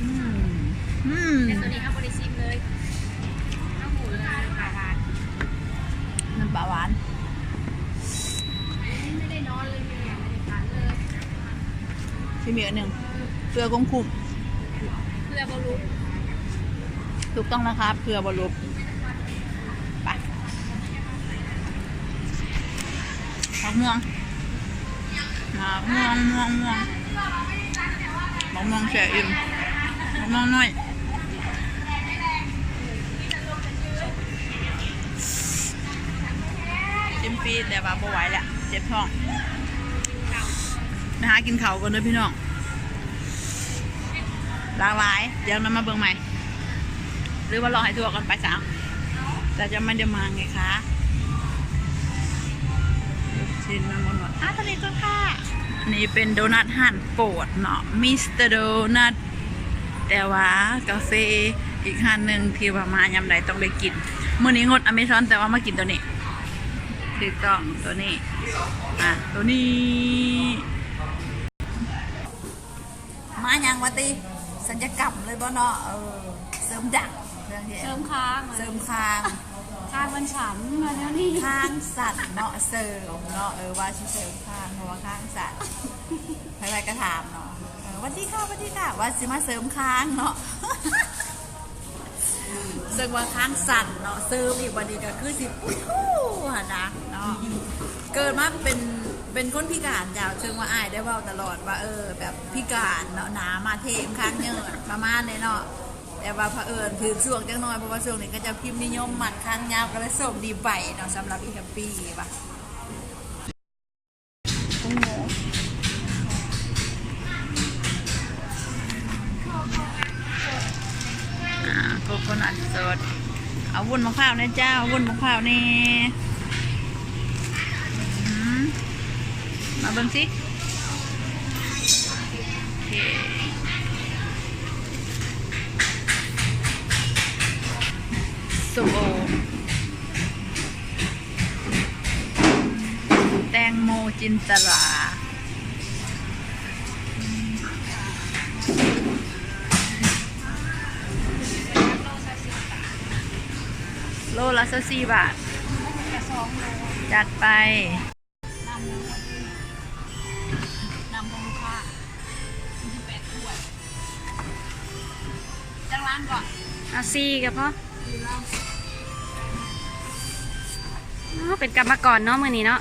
ອືມ ອືມ ແຕ່ຕົວນີ້ເຮົາບໍ່ໄດ້ຊີມເລີຍ ເຮົາຮູ້ເລີຍ ນ້ຳປາຫວານ ນ້ຳປາຫວານ ໄມ່ໄດ້ນອນເລີຍ ແມ່ ໄມ່ໄດ້ຝັນເລີຍ. ຊິມີອັນໜຶ່ງ ເພື່ອຄວາມຄຸ້ມ ເພື່ອບໍ່ຫຼຸບ ຖືກຕ້ອງນະຄັບ ເພື່ອບໍ່ຫຼຸບ. ໄປ ໝາກມ່ວງ ໝາກມ່ວງ ມ່ວງ ມ່ວງ ໝາກມ່ວງແຊ່ອີ່ມ ໝາກມ່ວງນ້ອຍ. ກິນຟຣີແຕ່ວ່າບໍ່ໄຫວແລ້ວ ເຈັບທ້ອງ ໄປຫາກິນເຂົ້າກ່ອນເດີພີ່ນ້ອງ ຫຼາກຫຼາຍ ດຽວນຳມາເບິ່ງໃໝ່ ຫຼືວ່າເລາະໃຫ້ທົ່ວກ່ອນໄປຊະ ແລ້ວຈະມາເດີມາໄງຄະ ລູກຊິ້ນນຳໝົດ ອາ ທະເລຕົວະ ນີ້ເປັນໂດນັດຮ້ານໂປດເນາະ ມິສເຕີໂດນັດ ແຕ່ວ່າກາເຟອີກຮ້ານໜຶ່ງທີ່ວ່າມາຍາມໃດຕ້ອງໄດ້ກິນ ມື້ນີ້ງົດອາເມຊອນ ແຕ່ວ່າມາກິນໂຕນີ້ ຖືກຕ້ອງ ໂຕນີ້ ອາ ໂຕນີ້ ມາຫຍັງວະຕິ ສັນຍະກຳເລີຍບໍ່ເນາະ ເອີ ເສີມດັງ ເລື່ອງທີ່ ເສີມຄາງ ເສີມຄາງ ຄາງມັນສັນ ວ່າແນວນີ້ ຄາງສັ່ນເນາະ ເສີມເນາະ ເອີ ວ່າຊິເສີມຄາງ ເພາະວ່າຄາງສັ່ນ ໃຜໆກໍຖາມເນາະ ເອີ ຫວັດດີຄ່ະ ຫວັດດີຄ່ະ ວ່າຊິມາເສີມຄາງເນາະ ເຊິ່ງວ່າຄາງສັ່ນເນາະ ເສີມອີກບັດນີ້ກໍຄືຊິ ໂອ້ໂຫ ຫັ້ນນະເນາະ ເກີດມາເປັນ ເປັນຄົນພິການເຈົ້າ ເຊິ່ງວ່າອ້າຍໄດ້ເວົ້າຕະຫຼອດວ່າ ເອີ ແບບພິການເນາະ ໜ້າມາເທງຄາງເຍີດ ປະມານນີ້ເນາະ ແຕ່ວ່າພະເອີນຖືກຊ່ວງຈັກໜ້ອຍ ເພາະວ່າຊ່ວງນີ້ເຂົາເຈົ້າພິມນິຍົມມັດຄາງຍາວ ກໍເລີຍໂຊກດີໄປເນາະ ສຳລັບອີ່ແຮບປີ້ວ່າ ອາ ໂກໂກນັດສົດ ເອົາວຸ້ນມະພ້າວແດ່ເຈົ້າ ວຸ້ນມະພ້າວແດ່. ເບິ່ງຊິ ໂອເຄ ສົ້ມໂອ ແຕງໂມຈິນຕະລາ ໂລລະຊາວສີ່ບາດ ຈັດໄປ. ນ້ຳຂອງລູກຄ້າ ສີ່ສິບແປດຖ້ວຍ ຈັກລັງກໍ ເອົາສີ່ກໍພໍ ສີ່ລັງ ອໍ ເປັນກຳມະກອນເນາະ ມື້ນີ້ເນາະ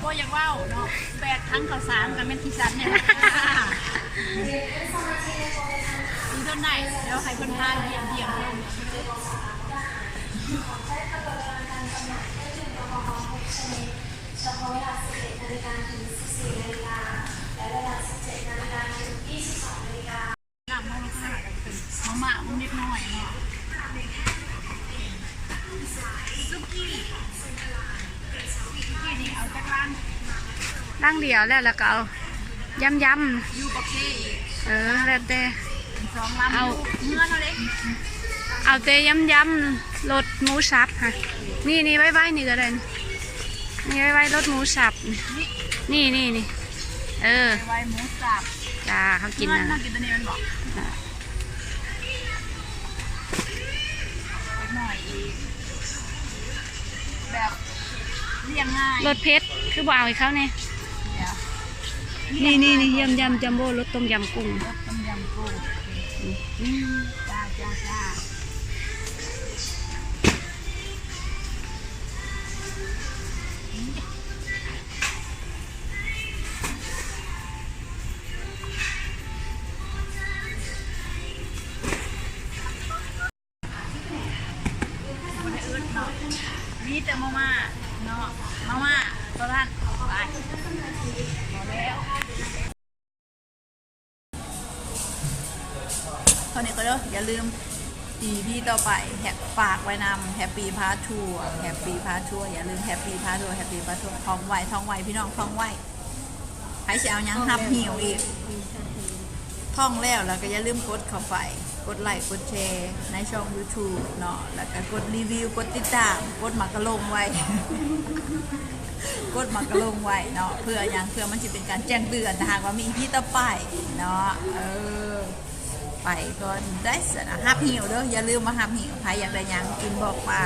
ບໍ່ຢາກເວົ້າເນາະ ແບກຖັງເຂົ້າສານກໍແມ່ນຂີ້ສັນນີ້ແຫຼະ ຊິທົນໄດ້ ດຽວໃຫ້ເພິ່ນພາຢ້ຽມໆ ເພິ່ນ ນ້ຳມັນລະ ມາມ່າຂອງເດັກນ້ອຍເນາະ ສຸກີ້ ສຸກີ້ນີ້ເອົາຈັກລັງ ລັງດຽວແລ້ວ ແລ້ວກໍເອົາຢຳໆ ຢູ່ບັກເຊອີກ ເອີ ແລ້ວແຕ່ ສອງລຳ ເອົາ ຢູ່ເຮືອນເຮົາເດ້ ເອົາແຕ່ຢຳໆ ລົດໝູສັບຫັ້ນ ນີ້ໆ ໄວໆ ນີ້ກໍໄດ້ ນີ້ໄວໆ ລົດໝູສັບ ນີ້ໆໆ ເອີ ໄວໆ ໝູສັບ ຈ້າ ເຮົາກິນ ເຮືອນ ນະ ເຮົາກິນຕົວນີ້ແມ່ນບໍ່? ອ່າ ເດັກນ້ອຍອີກ ແບບລ້ຽງງ່າຍ ລົດເຜັດ ຄືບໍ່ເອົາໃຫ້ເຂົາແດ່? ດຽວ ນີ້ໆໆ ຢຳໆ ຈັມໂບ້ ລົດຕົ້ມຢຳກຸ້ງ ຕົ້ມຢຳກຸ້ງ ອືມ ຈ້າໆໆ. ບໍ່ໄດ້ອຶດເນາະ ມີແຕ່ມາມ່າເນາະ ມາມ່າເທົ່ານັ້ນ ໄປ ພໍແລ້ວ. ເທົ່ານີ້ກໍເດີ ຢ່າລືມ ອີພີຕໍ່ໄປ ແຮັກ ຝາກໄວ້ນຳ ແຮັບປີ້ພາທົວ ແຮັບປີ້ພາທົວ ຢ່າລືມ ແຮັບປີ້ພາທົວ ແຮັບປີ້ພາທົວ ທ່ອງໄວ້ ທ່ອງໄວ້ ພີ່ນ້ອງ ທ່ອງໄວ້. ໃຜຊິເອົາຫຍັງຮັບຫິ້ວອີກ ທ່ອງແລ້ວ ແລ້ວກໍຢ່າລືມກົດເຂົ້າໄປ ກົດໄລ ກົດແຊໃນຊ່ອງຢູທູບເນາະ ແລ້ວກໍກົດຣີວິວ ກົດຕິດຕາມ ກົດໝາກກະລົງໄວ້ ກົດໝາກກະລົງໄວ້ເນາະ ເພື່ອຫຍັງ ເພື່ອມັນຊິເປັນການແຈ້ງເຕືອນ ຖ້າຫາກວ່າມີອີພີຕໍ່ໄປເນາະ ເອີ ໄປກ່ອນເດີ ສະນະ ຮັບຫິ້ວເດີ ຢ່າລືມມາຮັບຫິ້ວ ໃຜຢາກໄດ້ຫຍັງ ອິນບັອກມາ.